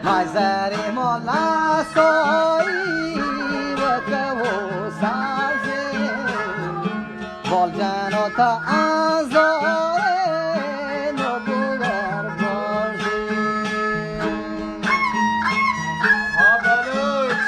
مزاری مولا سوئی و کو سازی، بول جانو تا آزار نو بوگر بازی. ها بلوچ.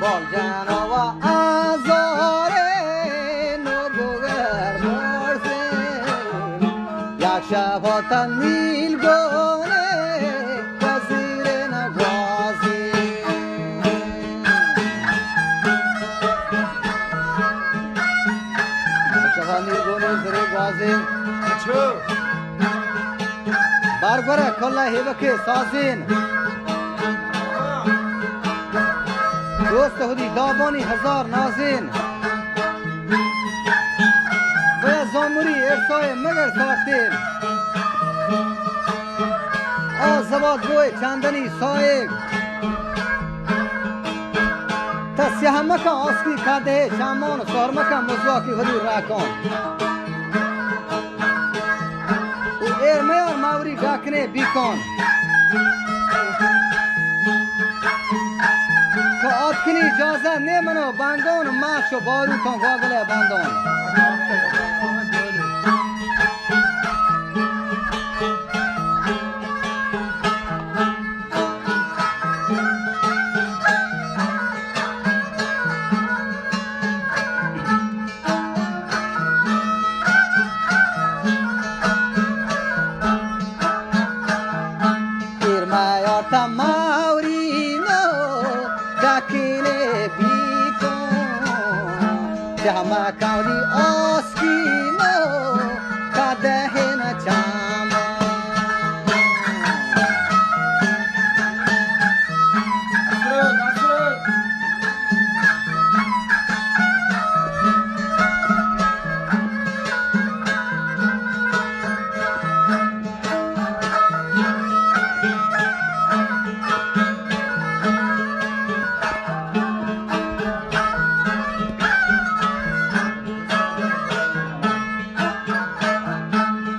بال جنوا آزارین و بگر مرزین، یک شب تا نیل گونه وزیرین گوازین. یک شب نیل گونه وزیرین گوازین. اچھو. برگورہ کلہ ہیوکے سازین، دوست ہدی دابانی ہزار نازین. بیا زامری ارسائے مگر سارتین، آ زباد بوئے چندنی سائے. تا سیاہ مکن آسکی کدے چامان، سہر مکن مزواکی ہدی راکان. و ایر میار ماوری ڈاکنے بیکان. کہ آتکنی جازہ نے منو بانگان، ماچ و باروتان گواگلے باندان. ایر میار تا ماوری نو ڈاکینے بیکن، جہما کاوری آسکی نو کدہین چاما.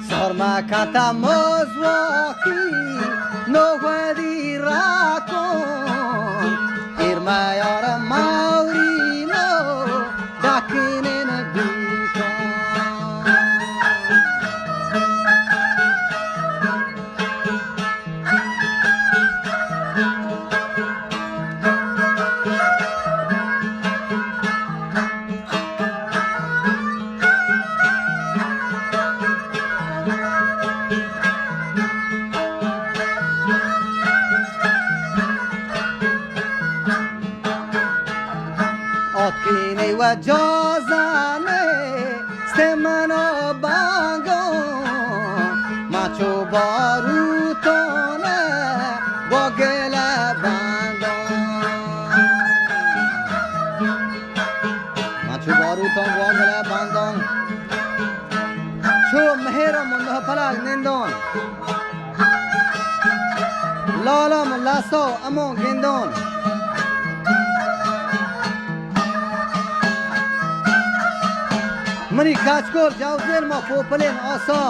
سرما کتا مزواکی نو ودی راکن، ایر میار ماوری نو ڈاکینین بیکن. آتکینی و جازانی ست من بانگان، ما چو باروتان با گل بندان. ما چو باروتان با گل بندان، چو مہر من پلاک نندان. لالا من لاسا امو گندان. منی کچکول جاوزین ما پوپلین آسا.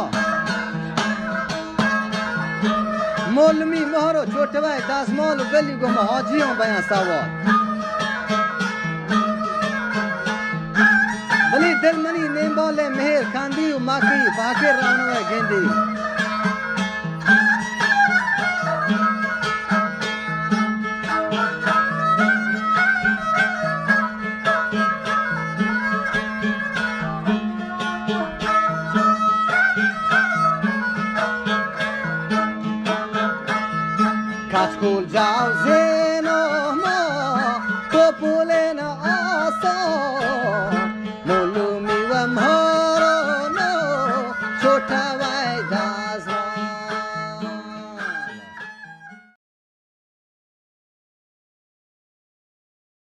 مولمی مہر و چوٹوائے دازمال و گلی گو مہاجیوں بیاں سوار. بلی دل منی نیمبالے مہر کاندی و ماکی باکر رانوے گندی. کچکول جاوزین و ما پوپولین آسان، مولومی و مہران و چوٹا